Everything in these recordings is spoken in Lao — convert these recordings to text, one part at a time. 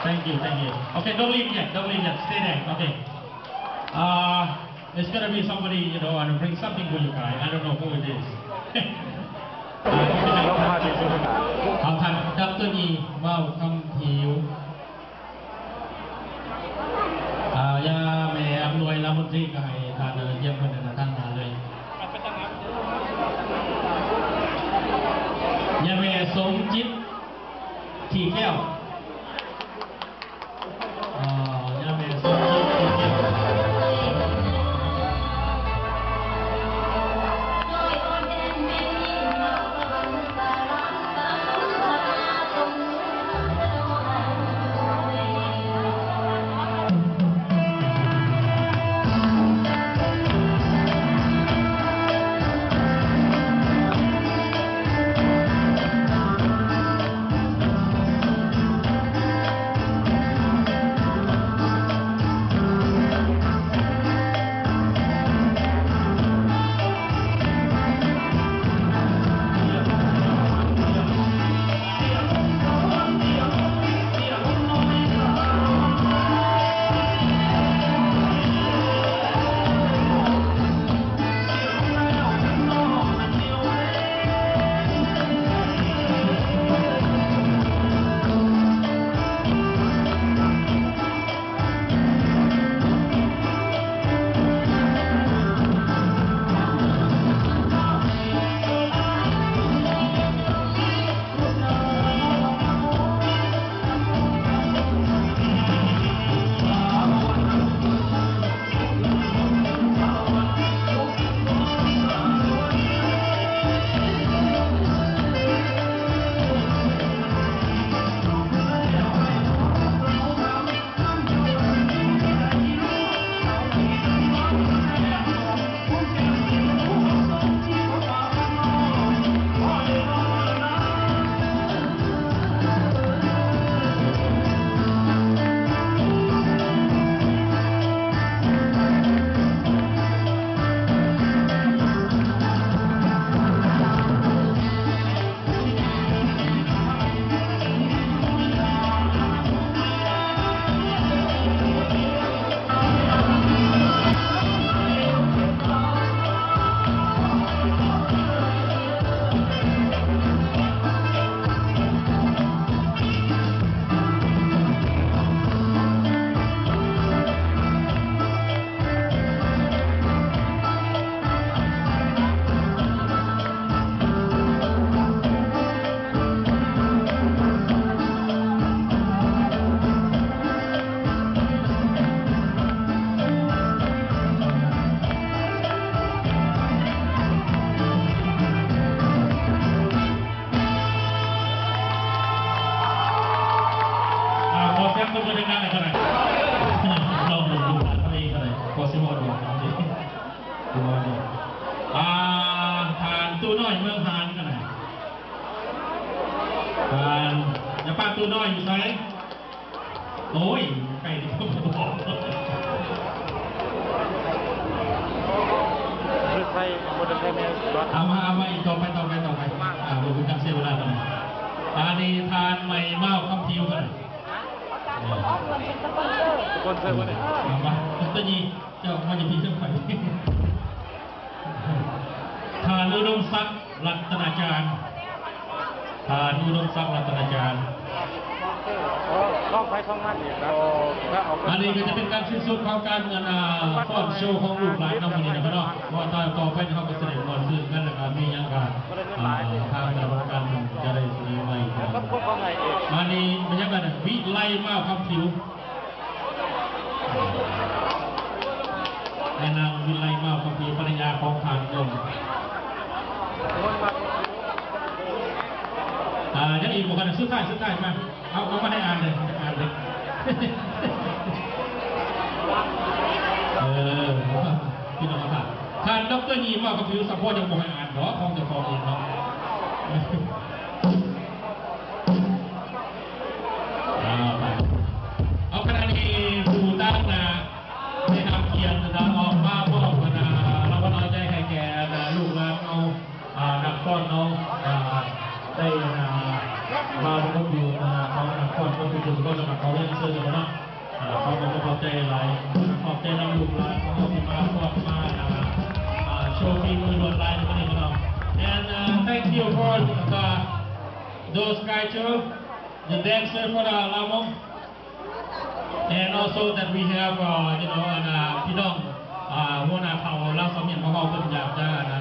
Thank you, thank you. Okay, don't leave yet, don't leave yet. Stay there. Okay. Uh, it's gonna be somebody, you know, and bring something for you guys. I don't know who it is. ເອົາທ່ານ ດຣ ນີ ເວົ້າຄຳຜິວ ອ່າ ຍາແມ່ອຳນວຍ ລາມົນຕີ ກໍໃຫ້ທ່ານ ເອີ ຢ້ຽມເພິ່ນ ທາງໜ້າເລີຍ. ຍາແມ່ສົມຈິດ ຂີ້ແກ້ວ. ອໍ ຍາແມ່ສົມຈິດ ຂີ້ແກ້ວ. ອ່າ ຂໍສຽງຕົບມືດັງໆ ໃຫ້ເຂົາໜ່ອຍ. ລອງເບິ່ງດູເຂົາເອງກໍໄດ້ ພໍຊິເວົ້າໄດ້. ອ່າ ທ່ານຕູ້ນ້ອຍເມືອງຫານກໍໄດ້. ທ່ານ ຢ່າປາຕູ້ນ້ອຍຢູ່ໃສ? ໂອ້ຍ ໄກທີ່ບໍ່ບອກ. ບໍ່ໄດ້ໃຊ້ ບໍ່ໄດ້ໃຊ້ແມ່ນບໍ່? ເອົາມາ ເອົາມາອີກ ຕໍ່ໄປ ຕໍ່ໄປ ຕໍ່ໄປ. ອ່າ ບໍ່ເປັນການເສຍເວລາປານໃດ. ອັນນີ້ທ່ານໃໝ່ມາວຄຳຜິວກັນ. ສະປອນເຊີບໍ່ໄດ້. ເອົາມາ ຕົວນີ້ ເຈົ້າມາຢູ່ພີ້ເທິງໄປ. ທ່ານອຸດົມສັກ ລັດຕະນາຈານ, ທ່ານອຸດົມສັກ ລັດຕະນາຈານ. ຂອງໃຜຂອງມັນນີ້ນະ. ອັນນີ້ກໍຈະເປັນການສິ້ນສຸດຂອງການ ອັນ ຟ້ອນໂຊຂອງລູກຫຼານເຮົາມື້ນີ້ນະເນາະ. ເພາະວ່າຕໍ່ໄປນີ້ເຮົາກໍຈະໄດ້ມ່ວນຊື່ນກັນ ແລ້ວກໍມີຫຍັງກໍ ອ່າ ທາງຄະນະກຳມະການຈະໄດ້ສະເໜີໃໝ່. ອັນນີ້ບັນຍາກາດ ວິໄລ ມາວຄຳຜິວ. ແມ່ນາງວິໄລ ມາວຄຳຜິວ ພັນລະຍາຂອງທ່ານນົນ. ອ່າ ຍັງອີກບໍ່ຄັນ? ສຸດທ້າຍ ສຸດທ້າຍ ມາ ເອົາ ເອົາມາໃຫ້ອ່ານເດີ ອ່ານເດີ. ເອີ ພີ່ນ້ອງທ່ານ ທ່ານ ດຣ ຢີ ມາວຄຳຜິວ ສະເພາະຍັງບໍ່ໃຫ້ອ່ານດອກ ຂອງເຈົ້າຂອງເອງເນາະ. ເອົາ ຂະນະນີ້ຜູ້ຕາງໜ້າໄດ້ຮັບກຽດນະ ອອກມາມອບ ອັນ ລາງວັນເອົາໃຈໃຫ້ແກ່ ອັນ ລູກຫຼານເຮົາ ອ່າ ນັກຟ້ອນເຮົາ ອ່າ ໄດ້ ອ່າ ມາປະກົບຢູ່ ອ່າ ຂອງນັກຟ້ອນຄົນທີ່ເປັນຄົນສະໝັກ ເອົາເລື່ອງເຊີນເນາະ ອ່າ ເຂົາກໍຂອບໃຈຫຼາຍ ຂອບໃຈນຳລູກຫຼານຂອງເຮົາທີ່ມາ ມາ ມາ ອ່າ ໂຊຝີມືລວດລາຍໃນມື້ນີ້ເນາະ and uh, thank you for the, those guys too, the dancer for the Lamo, and also that we have uh, you know and uh, ພີ່ນ້ອງ ອ່າ ຫົວໜ້າເຜົ່າລາວສາມມຽນຂອງເຮົາເພິ່ນຢາກຈະນະ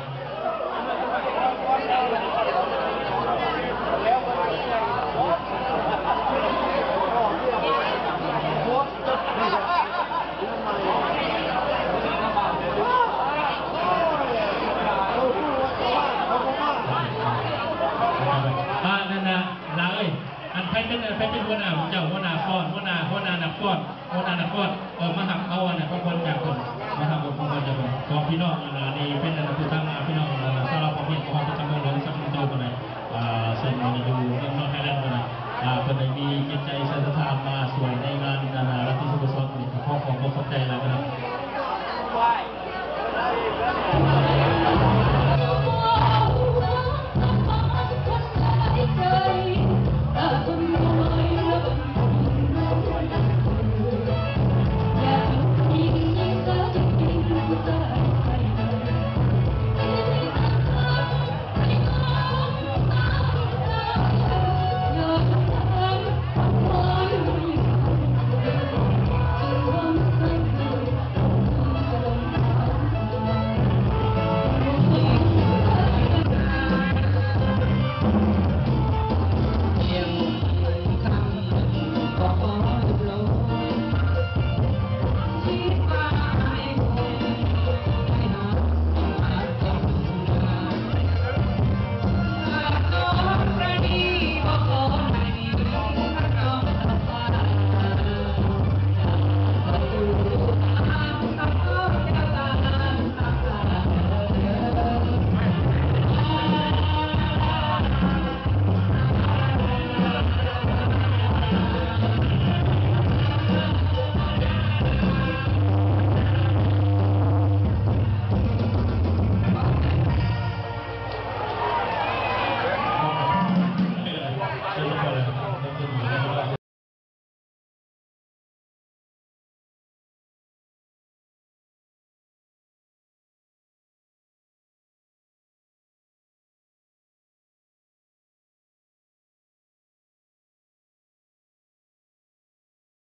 ອ່າ ນັ້ນນະ ຫຼາເອີຍ ອັນໃຜເປັນ ໃຜເປັນຫົວໜ້າຂອງເຈົ້າ ຫົວໜ້າຟ້ອນ ຫົວໜ້າ ຫົວໜ້ານັກຟ້ອນ ຫົວໜ້ານັກຟ້ອນ ເອີ ມາຮັບເອົາອັນນັ້ນຂອງເພິ່ນຈາກເພິ່ນ ມາຮັບເອົາຂອງເພິ່ນຈາກເພິ່ນ ຂອງພີ່ນ້ອງອັນນີ້ເປັນອັນຜູ້ທາງ ອ່າ ພີ່ນ້ອງ ອ່າ ຊາວລາວພວກເມືອງຂອງເຮົາປະຈຳເມືອງຫຼວງສະຫະລັນໂຕພຸ້ນນະ ອ່າ ເຊິ່ງຢູ່ເມືອງນອນໄທແລນພຸ້ນນະ ອ່າ ເພິ່ນໄດ້ມີຈິດໃຈໃສ່ສັດທາມາຊ່ວຍ